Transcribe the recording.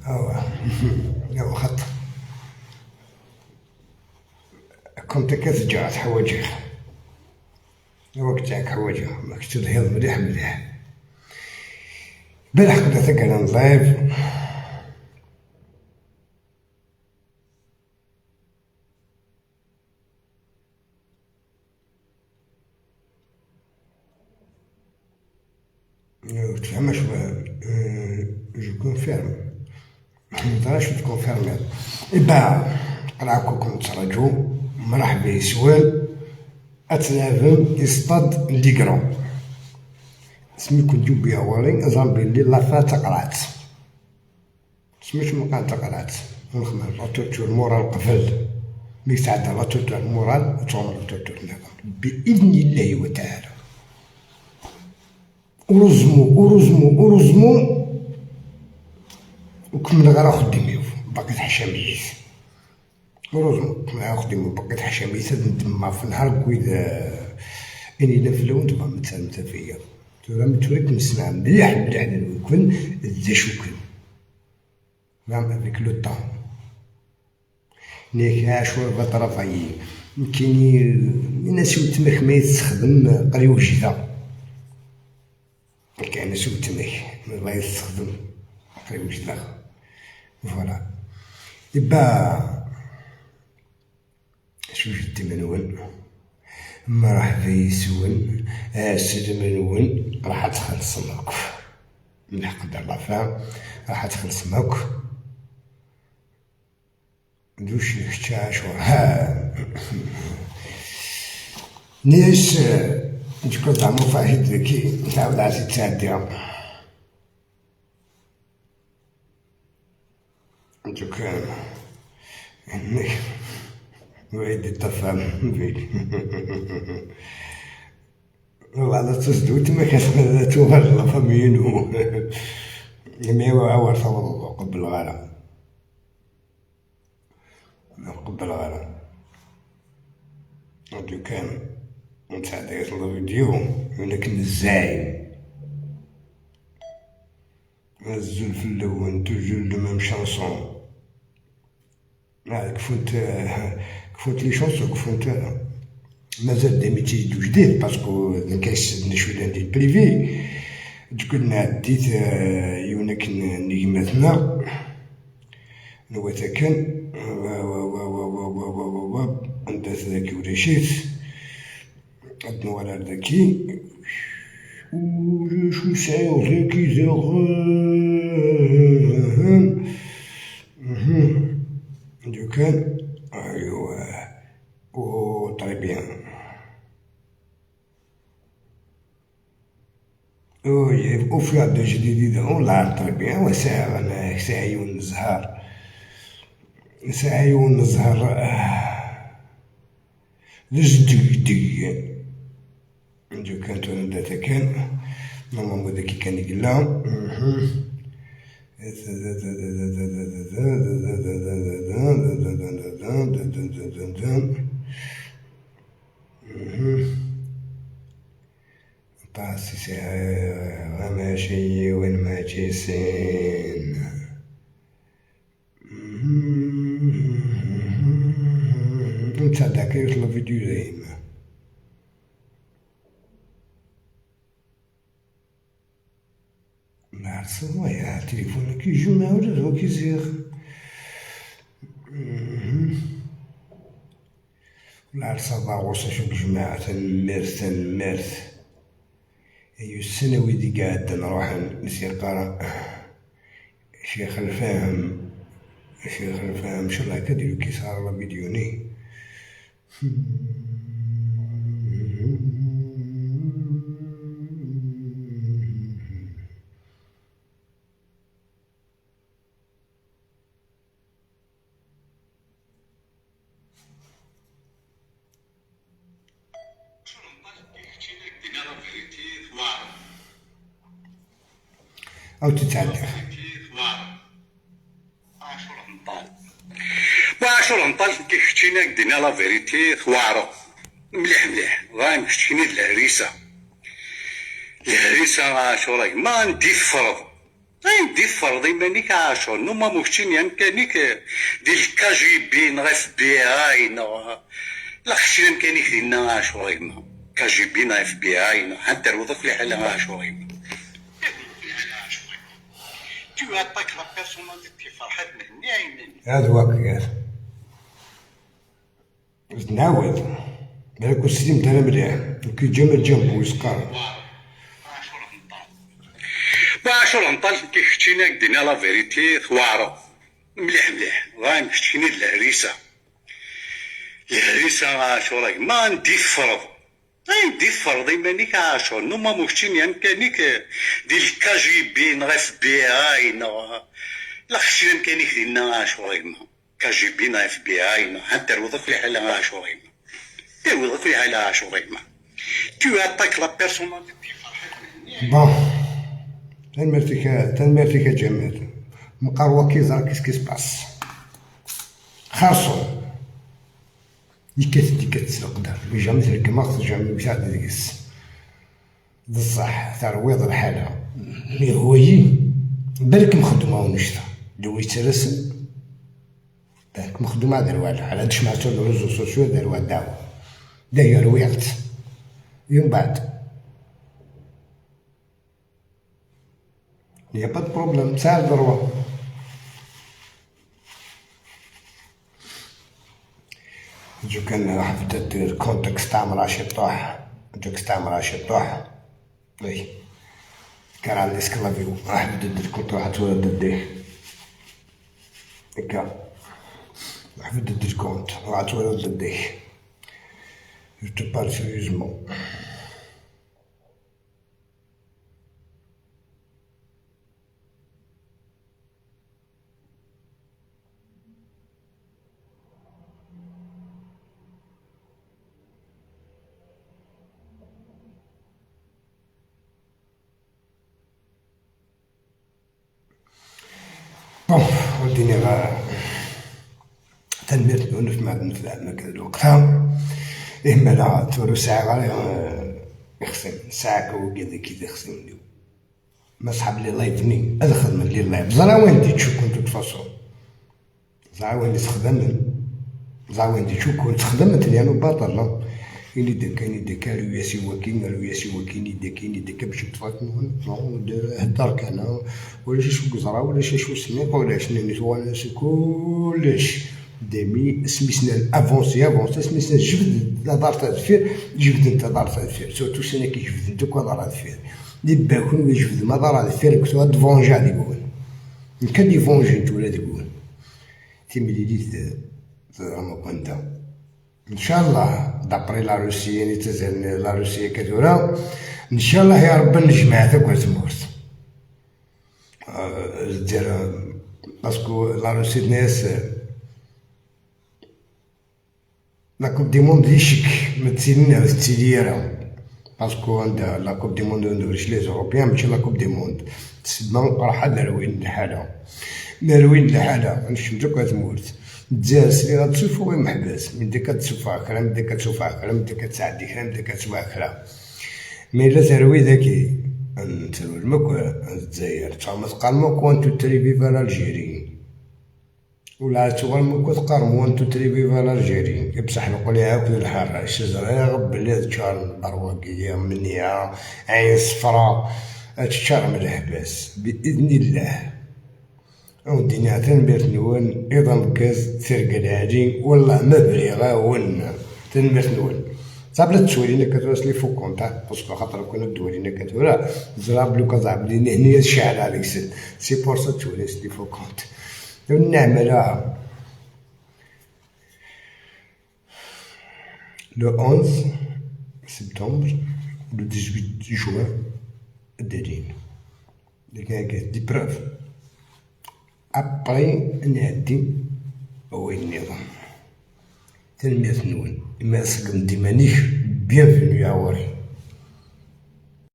أو خط كنت كتجرات حوايجك الوقت تاعك حوايجك ماكش تلهيض مليح مليح. البارح قدرت على live تفهمش je confirme متراش ت confirmer. إبا قرعكم تراجو مرحبا يسوال أتلافن يصطاد ليكرون سمي كنت بيها والي أزام بلي لافا تقرات سميت مقال تقرات ونخمم la torture morale قبل ملي تعدى la torture morale وتعمر la torture بإذن الله وتعالى. ورزمو ورزمو ورزمو وكمل غير خدميو باقي تحشميت ورزمو كمل غير خدميو باقي تحشميت ندما في نهار كويد اني لا في اللون تبقى متى فيا تورا متوريك نسمع مليح مليح لوكن ذا شوكن نعم افيك لو طون نيك عاشور بطرفي كاين الناس وتمك ما يستخدم قريو جدا كاين ناس وتمك ما يستخدم قريو جدا voilà. إبا شو جدي منون مرحبا يسون اسد منون راح تخلص ماك من حق دار la fin راح تخلص ماك دوش نكتاش ها نيش نجكو زعما فاهد ذكي تعاود عسي تعدي دوك انك وعيد تفهم بيك والله تصدو تما كانت توغل لا فامينو مي هو ثور قبل غالا قبل غالا دوك كان نتاع داير الفيديو ولكن الزعيم الزول في اللون toujours la même chanson كفوت كفوت les chansons كفوت مازال des métiers جديد parce que مكاينش شويه ندير privé تقول عديت يونك نجمتنا نواتاكن و و عند ذاك ورشيت عندنا ولا ذاكي وشو ساعة ذاكي دوكان ايوا او très bien او في عبد جديد والله très bien وساعة انا ساعة ونزهر ساعة ونزهر دق دق دوكان تو داتا كان normalement داكي كان يقلا طاسي ساعة ماشي وين ما جيسين انت داك يطلب فيديو زين يا تليفون كيجي ما ولد هو كيزيغ العرصة غوصة شوف جماعة تنمرث تنمرث أيو السنوي دي قاعد نروح نسيقرا شيخ الفاهم شيخ الفاهم إن شاء الله كديرو كي صار فيديو ني أو تتعدى. وعاشور نطال كي كشتينا دينا la vérité ثوارو مليح مليح غايم كشتيني الهريسة الهريسة عاشور ما ندي فرض عندي فرض مانيك عاشور normalement كتشيني امكانيك ديال ال KGB نغ FBI نغ لا خشينا امكانيك ديالنا عاشور يما KGB نغ FBI نغ حتى كل حالة عاشور يما. Tu attaques la personnalité فرحات مهني عيني. هذا هو كيف نعاود بالك السليم تاعنا مليح وكي جا من جنبو يسقر. عاشور نطال كي كشتينا دينا la vérité ثوارو مليح مليح غايم كشتيني الهريسه الهريسه عاشور ما ندي فرض عندي فرض مانيك عاشور normalement كشتيني امكانيك ديال ال KGB نغ FBI نغ لا خشينا امكانيك ديالنا عاشور يما KGB نغ FBI نغ حتى كل حالة عاشور يما تروض كل حالة عاشور يما. Tu attaques la personnalité فرحات مهني. bon تنمرتك تنمرتك جمال مقروة كي زرا qu'est-ce qui se passe خاصو يكات ديكات القدر jamais تركمات jamais بساعة ديكس بصح ترويض الحالة mais هو يي بالك مخدومة ونشتا لو يترسم بالك مخدومة دار والو على دش مع réseaux sociaux دار الدعوة داير ويغت يوم بعد y a pas de problème تساعد droit. جو كان راح دير contexte تاع مراشي طوح contexte تاع مراشي طوح اي كان عندي سكلافيو راح بدل كنت راح تولد ديه هكا راح بدل compte راح تولد ديه. Je te parle sérieusement. bon وديني غا تنميرت العنف مع مثل الوقتها إما لا تورو ساعة غير يخسر ساعة كو كذا كذا خسر ما صحاب les lives ني هذا خدمة les lives زرا وين دي تشوكون toute façon زرا وين تخدم زرا وين دي تشوكون تخدم تليانو باطل إني دكا إني دكا رياسي وكين رياسي وكين دكا إني دكا باش تفاك هدرك أنا ولا شي شو قزرا ولا شي شو سميق ولا شنو نتوانا كلش ديمي سميسنا افونسي افونسي سميسنا جبد دار تاع جبد انت دار تاع سورتو سنة كي جبد انت كوا دار تاع دي باكون يجبد ما دار تاع كنت تفونجا ديكون كان دي فونجي انت ولا ديكون تيملي ما كنت ان شاء الله d'après la Russie يعني تزال la Russie كدورا ان شاء الله يا رب نجمع ذاك تمورت دير parce que la Russie ناس la coupe du monde يشك ما تسيلنا تسيلي راه parce que عندها la coupe du monde ندورش les Européens ماشي la coupe du monde تسمى راح داروين الحالة داروين الحالة نشم تمورت دزاس اللي غتشوفو غير محبس من ديك تشوف عكرا من ديك تشوف عكرا من ديك تساعد كرا من ديك تشوف عكرا mais لا تروي ذاكي نتروي المك الجزائر تما تقارمو one two three viva l'Algérie ولا تغال مكو تقارمو one two three viva l'Algérie بصح نقول ياك الحراش زرا بلاد تشار برواقية منيعة عين صفرا تشار من الحباس بإذن الله. ودينا تنبيرت نون إذا كاز ترقى العجين والله ما بريغا ون تنبيرت نون صابلت تسولينا كتورا les faux comptes parce que خاطر كنا دولينا كتورا زراب لو كزعب لينا هنيا الشعر عليك سد c'est pour ça تولي les faux comptes النعمة لا le 11 سبتمبر le 18 جوان دارين ديك des preuves après نعدي هو النظام تنمية نون إما سقم ديمانيك bienvenue يا وري.